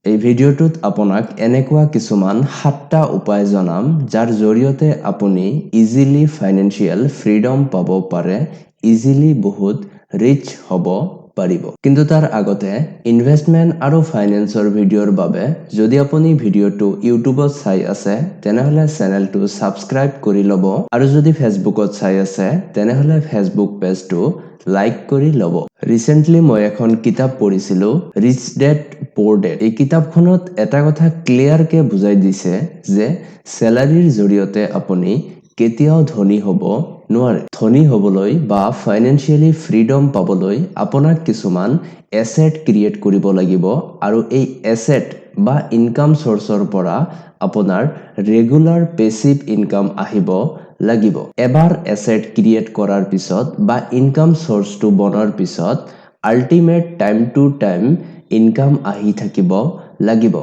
এই ভিডিঅ'টোত আপোনাক এনেকুৱা কিছুমান সাতটা উপায় জনাম, যাৰ জৰিয়তে আপুনি ইজিলি ফাইনেন্সিয়েল ফ্ৰীডম পাব পাৰে, ইজিলি বহুত ৰিচ হ'ব পাৰিব। কিন্তু তাৰ আগতে ইনভেষ্টমেণ্ট আৰু ফাইনেন্সৰ ভিডিঅ'ৰ বাবে যদি আপুনি ভিডিঅ'টো ইউটিউবত চাই আছে, তেনেহ'লে চেনেলটো ছাবস্ক্ৰাইব কৰি ল'ব আৰু যদি ফেচবুকত চাই আছে, তেনেহ'লে ফেচবুক পেজটো লাইক কৰি ল'ব। ৰিচেণ্টলি মই এখন কিতাপ পঢ়িছিলোঁ, ৰিচ ডেড প'ৰ ডেড। এই কিতাপখনত এটা কথা ক্লিয়াৰকে বুজাই দিছে যে চেলাৰীৰ জৰিয়তে আপুনি কেতিয়াও ধনী হ'ব নোৱাৰে। ধনী হ'বলৈ বা ফাইনেন্সিয়েলি ফ্ৰীডম পাবলৈ আপোনাক কিছুমান এছেট ক্ৰিয়েট কৰিব লাগিব আৰু এই এছেট বা ইনকাম চ'ৰ্চৰ পৰা আপোনাৰ ৰেগুলাৰ পেচিভ ইনকাম আহিব লাগিব। এবাৰ এছেট ক্ৰিয়েট কৰাৰ পিছত বা ইনকাম চ'ৰ্চটো বনোৱাৰ পিছত ultimate time to time income আহি থাকিব লাগিব,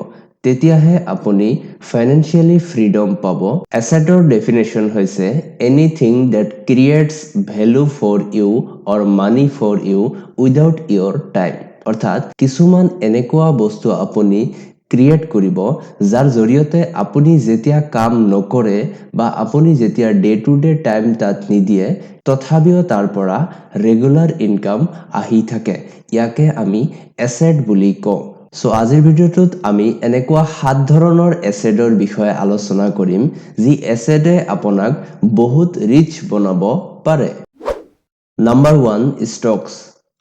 তেতিয়াহে আপুনি ফাইনেন্সিয়েলি ফ্ৰীডম পাব। এছেটৰ ডেফিনেশ্যন হৈছে anything that creates value for you or money for you without your time। অৰ্থাৎ কিছুমান এনেকুৱা বস্তু আপুনি ক্ৰিয়েট কৰিব, যাৰ জৰিয়তে আপুনি যেতিয়া কাম নকৰে বা আপুনি যেতিয়া ডে টু ডে টাইম তাত নিদিয়ে, তথাপিও তাৰ পৰা ৰেগুলাৰ ইনকাম আহি থাকে। ইয়াকে আমি এছেট বুলি কওঁ। চ' আজিৰ ভিডিঅ'টোত আমি এনেকুৱা সাত ধৰণৰ এছেটৰ বিষয়ে আলোচনা কৰিম, যি এছেটে আপোনাক বহুত ৰিচ বনাব পাৰে। Number 1, stocks.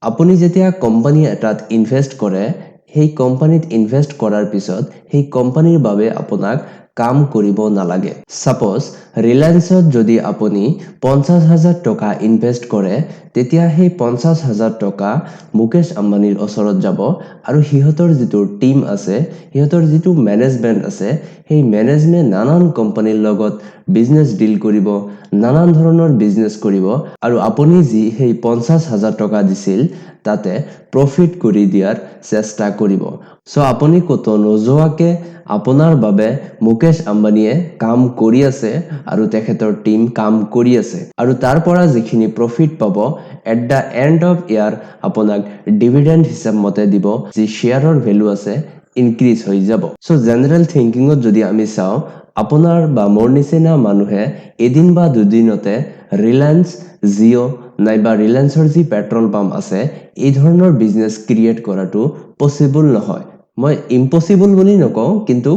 আপুনি যেতিয়া কোম্পানী এটাত ইনভেষ্ট কৰে, সেই কোম্পানীত ইনভেষ্ট কৰাৰ পিছত সেই কোম্পানীৰ বাবে আপোনাক কাম কৰিব নালাগে। ছাপ'জ ৰিলায়েন্সত যদি আপুনি 50,000 টকা ইনভেষ্ট কৰে, তেতিয়া সেই 50,000 টকা মুকেশ আম্বানীৰ ওচৰত যাব আৰু সিহঁতৰ যিটো টীম আছে, সিহঁতৰ যিটো মেনেজমেণ্ট আছে, সেই মেনেজমেণ্ট নানান কোম্পানীৰ লগত বিজনেছ ডিল কৰিব, নানান ধৰণৰ বিজনেছ কৰিব আৰু আপুনি যি সেই 50,000 টকা দিছিল, তাতে প্ৰফিট কৰি দিয়াৰ চেষ্টা কৰিব। চ' আপুনি ক'তো নোযোৱাকে আপোনাৰ বাবে মুকেশ আম্বানীয়ে কাম কৰি আছে আৰু তেখেতৰ টীম কাম কৰি আছে আৰু তাৰ পৰা যিখিনি প্ৰফিট পাব, at the end of year আপোনাক ডিভিডেণ্ড হিচাপ মতে দিব। যি শ্বেয়াৰৰ ভেলু আছে, ইনক্ৰিজ হৈ যাব। চ' জেনেৰেল থিংকিঙত যদি আমি চাওঁ, আপোনাৰ বা মোৰ নিচিনা মানুহে এদিন বা দুদিনতে ৰিলায়েন্স জিঅ' নাইবা ৰিলায়েন্সৰ যি পেট্ৰল পাম্প আছে, এই ধৰণৰ বিজনেছ ক্ৰিয়েট কৰাটো পচিবল নহয়। মই ইম্পচিবল বুলি নকওঁ, কিন্তু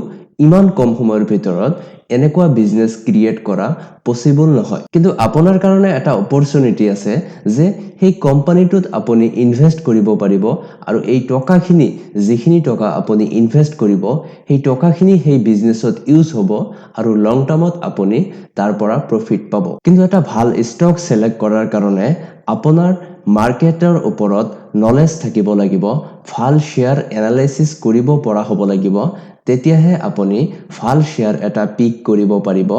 ইমান কম সময়ৰ ভিতৰত এনেকুৱা বিজনেছ ক্ৰিয়েট কৰা পচিবল নহয়। কিন্তু আপোনাৰ কাৰণে এটা অপৰচুনিটি আছে যে সেই কোম্পানীটোত আপুনি ইনভেষ্ট কৰিব পাৰিব আৰু এই টকাখিনি, যিখিনি টকা আপুনি ইনভেষ্ট কৰিব, সেই টকাখিনি সেই বিজনেছত ইউজ হ'ব আৰু লং টাৰ্মত আপুনি তাৰ পৰা প্ৰফিট পাব। কিন্তু এটা ভাল ষ্টক ছিলেক্ট কৰাৰ কাৰণে আপোনাৰ মাৰ্কেটৰ ওপৰত নলেজ থাকিব লাগিব, ভাল শ্বেয়াৰ এনালাইচিছ কৰিব পৰা হ'ব লাগিব, তেতিয়াহে আপুনি ভাল শ্বেয়াৰ এটা পিক কৰিব পাৰিব।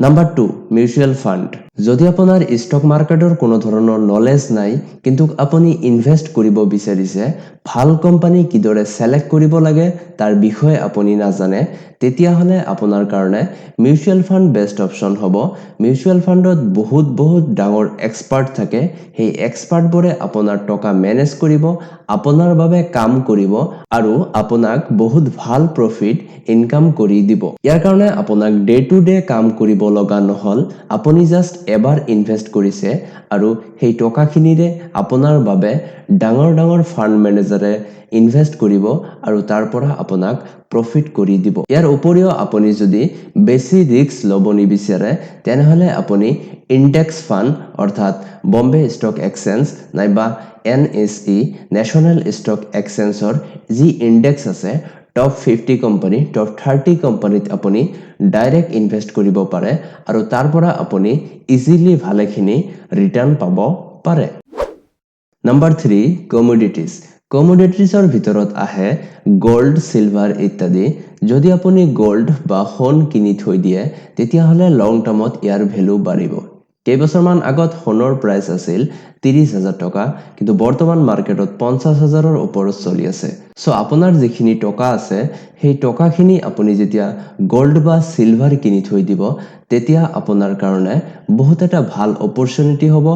Number 2, mutual fund. যদি আপোনাৰ ষ্টক মাৰ্কেটৰ কোনো ধৰণৰ নলেজ নাই, কিন্তু আপুনি ইনভেষ্ট কৰিব বিচাৰিছে, ভাল কোম্পানী কিদৰে ছিলেক্ট কৰিব লাগে তাৰ বিষয়ে আপুনি নাজানে, তেতিয়াহ'লে আপোনাৰ কাৰণে মিউচুৱেল ফাণ্ড বেষ্ট অপশ্যন হ'ব। মিউচুৱেল ফাণ্ডত বহুত বহুত ডাঙৰ এক্সপাৰ্ট থাকে। সেই এক্সপাৰ্টবোৰে আপোনাৰ টকা মেনেজ কৰিব, আপোনাৰ বাবে কাম কৰিব আৰু আপোনাক বহুত ভাল প্ৰফিট ইনকাম কৰি দিব। ইয়াৰ কাৰণে আপোনাক ডে টু ডে কাম কৰিব লগা নহ'ল। আপুনি জাষ্ট এবাৰ ইনভেষ্ট কৰিছে আৰু সেই টকাখিনিৰে আপোনাৰ বাবে ডাঙৰ ডাঙৰ ফাণ্ড মেনেজাৰে ইনভেষ্ট কৰিব আৰু তাৰ পৰা আপোনাক প্ৰফিট কৰি দিব। ইয়াৰ উপৰিও আপুনি যদি বেছি ৰিস্ক ল'ব নিবিচাৰে, তেনেহ'লে আপুনি ইণ্ডেক্স ফাণ্ড, অৰ্থাৎ বম্বে ষ্টক এক্সচেঞ্জ নাইবা এনএছই, নেশ্যনেল ষ্টক এক্সচেঞ্জৰ যি ইণ্ডেক্স আছে, টপ 50 কোম্পানী, টপ 30 কোম্পানীত আপুনি ডাইৰেক্ট ইনভেষ্ট কৰিব পাৰে আৰু তাৰ পৰা আপুনি ইজিলি ভালেখিনি ৰিটাৰ্ণ পাব পাৰে। Number 3, commodities. কমোডিটিজৰ ভিতৰত আহে গ'ল্ড, চিলভাৰ ইত্যাদি। যদি আপুনি গ'ল্ড বা সোণ কিনি থৈ দিয়ে, তেতিয়াহ'লে লং টাৰ্মত ইয়াৰ ভেলু বাঢ়িব। কেইবছৰমান আগত সোণৰ প্ৰাইচ আছিল 30,000 টকা, কিন্তু বৰ্তমান মাৰ্কেটত 50,000ৰ ওপৰত চলি আছে। চ' আপোনাৰ যিখিনি টকা আছে, সেই টকাখিনি আপুনি যেতিয়া গ'ল্ড বা চিলভাৰ কিনি থৈ দিব, তেতিয়া আপোনাৰ কাৰণে বহুত এটা ভাল অপৰচুনিটি হ'ব।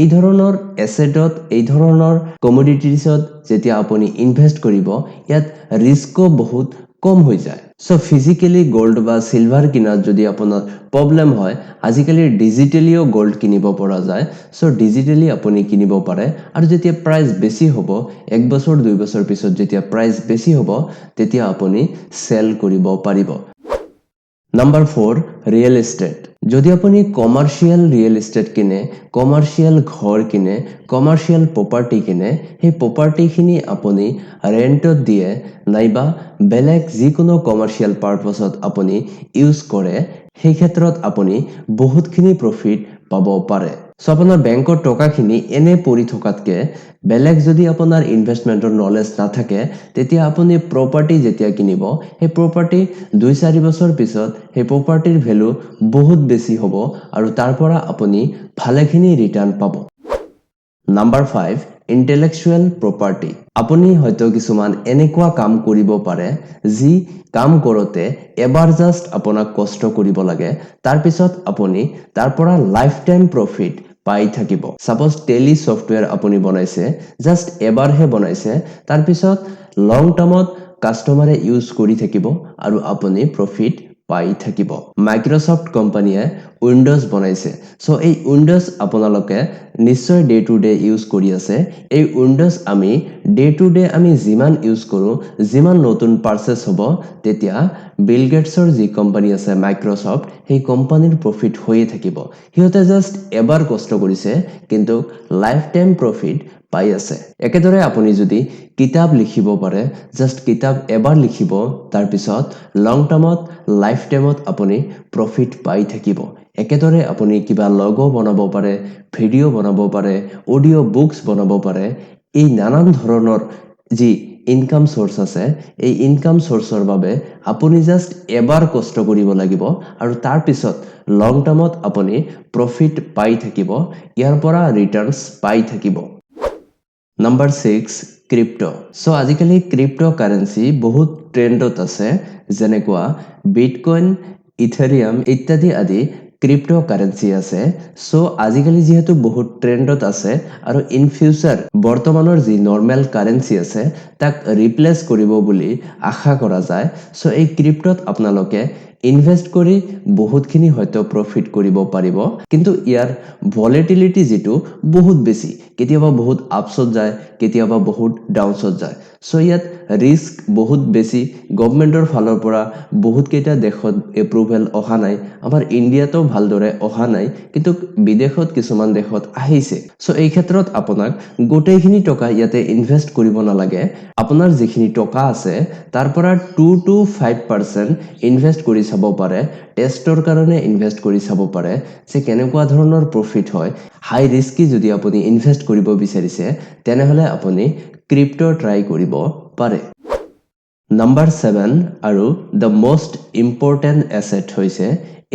এই ধৰণৰ এছেটত, এই ধৰণৰ কমোডিটিছত যেতিয়া আপুনি ইনভেষ্ট কৰিব, ইয়াত ৰিস্কো বহুত কম হৈ যায়। চ' ফিজিকেলি গ'ল্ড বা চিলভাৰ কিনাত যদি আপোনাৰ প্ৰব্লেম হয়, আজিকালি ডিজিটেলিও গ'ল্ড কিনিব পৰা যায়। চ' ডিজিটেলি আপুনি কিনিব পাৰে আৰু যেতিয়া প্ৰাইচ বেছি হ'ব, এক বছৰ 2 বছৰ পিছত যেতিয়া প্ৰাইচ বেছি হ'ব, তেতিয়া আপুনি চেল কৰিব পাৰিব। Number 4, real estate. যদি আপুনি কমাৰ্চিয়েল ৰিয়েল ইষ্টেট কিনে, কমাৰ্চিয়েল ঘৰ কিনে, কমাৰ্চিয়েল প্ৰপাৰ্টি কিনে, সেই প্ৰপাৰ্টিখিনি আপুনি ৰেণ্টত দিয়ে নাইবা বেলেগ যিকোনো কমাৰ্চিয়েল পাৰপছত আপুনি ইউজ কৰে, সেই ক্ষেত্ৰত আপুনি বহুতখিনি প্ৰফিট পাব পাৰে। চ' আপোনাৰ বেংকৰ টকাখিনি এনে পৰি থকাতকৈ, বেলেগ যদি আপোনাৰ ইনভেষ্টমেণ্টৰ নলেজ নাথাকে, তেতিয়া আপুনি প্ৰপাৰ্টি যেতিয়া কিনিব, সেই প্ৰপাৰ্টি 2-4 বছৰ পিছত সেই প্ৰপাৰ্টিৰ ভেলু বহুত বেছি হ'ব আৰু তাৰ পৰা আপুনি ভালেখিনি ৰিটাৰ্ণ পাব। Number 5, intellectual property. আপুনি হয়তো কিছুমান এনেকুৱা কাম কৰিব পাৰে, যি কাম কৰোঁতে এবাৰ জাষ্ট আপোনাক কষ্ট কৰিব লাগে, তাৰপিছত আপুনি তাৰ পৰা লাইফ টাইম প্ৰফিট পাই থাকিব। ছাপ'জ টেলি ছফ্টৱেৰ আপুনি বনাইছে, জাষ্ট এবাৰহে বনাইছে, তাৰপিছত লং টাৰ্মত কাষ্টমাৰে ইউজ কৰি থাকিব আৰু আপুনি প্ৰফিট পাই থাকিব। মাইক্ৰ'ছফ্ট কোম্পানীয়ে উইণ্ড'জ বনাইছে। চ' এই উইণ্ড'জ আপোনালোকে নিশ্চয় ডে টু ডে ইউজ কৰি আছে। এই উইণ্ড'জ আমি ডে টু ডে আমি যিমান ইউজ কৰোঁ, যিমান নতুন পাৰ্চেছ হ'ব, তেতিয়া বিল গেটছৰ যি কোম্পানী আছে মাইক্ৰ'ছফ্ট, সেই কোম্পানীৰ প্ৰফিট হৈয়ে থাকিব। সিহঁতে জাষ্ট এবাৰ কষ্ট কৰিছে, কিন্তু লাইফ টাইম প্ৰফিট পাই আছে। একেদৰে আপুনি যদি কিতাপ লিখিব পাৰে, জাষ্ট কিতাপ এবাৰ লিখিব, তাৰপিছত লং টাৰ্মত, লাইফ টাইমত আপুনি প্ৰফিট পাই থাকিব। একেদৰে আপুনি কিবা লগ' বনাব পাৰে, ভিডিঅ' বনাব পাৰে, অডিঅ' বুকছ বনাব পাৰে। এই নানান ধৰণৰ যি ইনকাম চ'ৰ্চ আছে, এই ইনকাম চ'ৰ্চৰ বাবে আপুনি জাষ্ট এবাৰ কষ্ট কৰিব লাগিব আৰু তাৰপিছত লং টাৰ্মত আপুনি প্ৰফিট পাই থাকিব, ইয়াৰ পৰা ৰিটাৰ্ণছ পাই থাকিব। Number 6, crept'. চ' আজিকালি ক্ৰিপ্ট' কাৰেঞ্চি বহুত ট্ৰেণ্ডত আছে, যেনেকুৱা বিটকইন, ইথেৰিয়াম ইত্যাদি আদি ক্ৰিপ্ট' কাৰেঞ্চি আছে। চ' আজিকালি যিহেতু বহুত ট্ৰেণ্ডত আছে আৰু ইন ফিউচাৰ বৰ্তমানৰ যি নৰ্মেল কাৰেঞ্চি আছে, তাক ৰিপ্লেচ কৰিব বুলি আশা কৰা যায়। চ' এই ক্ৰিপ্ট'ত আপোনালোকে ইনভেষ্ট কৰি বহুতখিনি হয়তো প্ৰফিট কৰিব পাৰিব, কিন্তু ইয়াৰ ভলেটিলিটি যিটো বহুত বেছি। কেতিয়াবা বহুত আপছত যায়, কেতিয়াবা বহুত ডাউনছত যায়। চ' ইয়াত ৰিস্ক বহুত বেছি। গভমেণ্টৰ ফালৰ পৰা বহুতকেইটা দেশত এপ্ৰুভেল অহা নাই। আমাৰ ইণ্ডিয়াতো ভালদৰে অহা নাই, কিন্তু বিদেশত কিছুমান দেশত আহিছে। চ' এই ক্ষেত্ৰত আপোনাক গোটেইখিনি টকা ইয়াতে ইনভেষ্ট কৰিব নালাগে। আপোনাৰ যিখিনি টকা আছে, তাৰ পৰা 2 to 5% invest কৰি চাব পাৰে। টেষ্টৰ কাৰণে ইনভেষ্ট কৰি চাব পাৰে যে কেনেকুৱা ধৰণৰ প্ৰফিট হয়। হাই ৰিস্কি যদি আপুনি ইনভেষ্ট কৰিব বিচাৰিছে, তেনেহ'লে আপুনি ক্ৰিপ্ট' ট্ৰাই কৰিব পাৰে। নাম্বাৰ 7 আৰু the most important asset হৈছে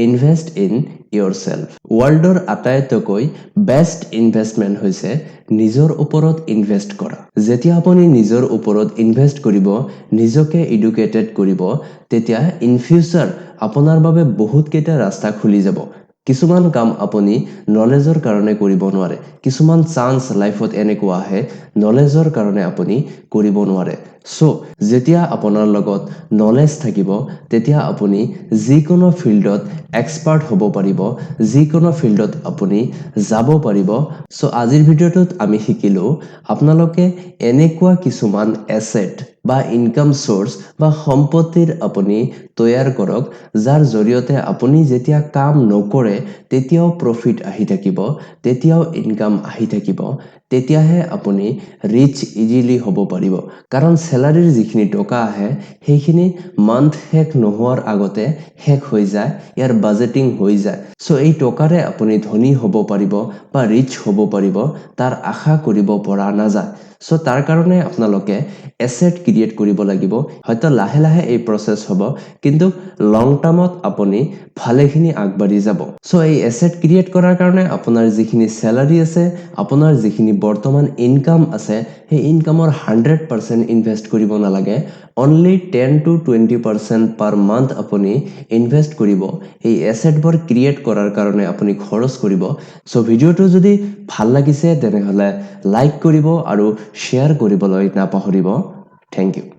ইনভেষ্ট ইন your self. ৱৰ্ল্ডৰ আটাইতকৈ বেষ্ট ইনভেষ্টমেণ্ট হৈছে নিজৰ ওপৰত ইনভেষ্ট কৰা। যেতিয়া আপুনি নিজৰ ওপৰত ইনভেষ্ট কৰিব, নিজকে এডুকেটেড কৰিব, তেতিয়া ইন ফিউচাৰ আপোনাৰ বাবে বহুতকেইটা ৰাস্তা খুলি যাব। কিছুমান কাম আপুনি নলেজৰ কাৰণে কৰিব নোৱাৰে। কিছুমান চান্স লাইফত এনেকুৱা আহে, নলেজৰ কাৰণে আপুনি কৰিব নোৱাৰে। চ' যেতিয়া আপোনাৰ লগত নলেজ থাকিব, তেতিয়া আপুনি যিকোনো ফিল্ডত এক্সপাৰ্ট হ'ব পাৰিব, যিকোনো ফিল্ডত আপুনি যাব পাৰিব। চ' আজিৰ ভিডিঅ'টোত আমি শিকিলোঁ, আপোনালোকে এনেকুৱা কিছুমান এছেট বা ইনকাম চ'ৰ্চ বা সম্পত্তিৰ আপুনি তৈয়াৰ কৰক, যাৰ জৰিয়তে আপুনি যেতিয়া কাম নকৰে, তেতিয়াও প্ৰফিট আহি থাকিব, তেতিয়াও ইনকাম আহি থাকিব। তেতিয়াহে আপুনি ৰিচ ইজিলি হ'ব পাৰিব। কাৰণ চেলাৰীৰ যিখিনি টকা আহে, সেইখিনি মান্থ শেষ নোহোৱাৰ আগতে শেষ হৈ যায়, ইয়াৰ বাজেটিং হৈ যায়। চ' এই টকাৰে আপুনি ধনী হ'ব পাৰিব বা ৰিচ হ'ব পাৰিব, তাৰ আশা কৰিব পৰা নাযায়। চ' তাৰ কাৰণে আপোনালোকে এছেট ক্ৰিয়েট কৰিব লাগিব। হয়তো লাহে লাহে এই প্ৰচেছ হ'ব, কিন্তু লং টাৰ্মত আপুনি ভালেখিনি আগবাঢ়ি যাব। চ' এই এছেট ক্ৰিয়েট কৰাৰ কাৰণে আপোনাৰ যিখিনি চেলাৰী আছে, আপোনাৰ যিখিনি বৰ্তমান ইনকাম আছে, সেই ইনকামৰ 100% ইনভেষ্ট কৰিব নালাগে। Only 10 to 20% per month আপুনি ইনভেষ্ট কৰিব। এই এছেটবোৰ ক্ৰিয়েট কৰাৰ কাৰণে আপুনি খৰচ কৰিব। চ' ভিডিঅ'টো যদি ভাল লাগিছে, তেনেহ'লে লাইক কৰিব আৰু শ্বেয়াৰ কৰিবলৈ নাপাহৰিব। Thank you.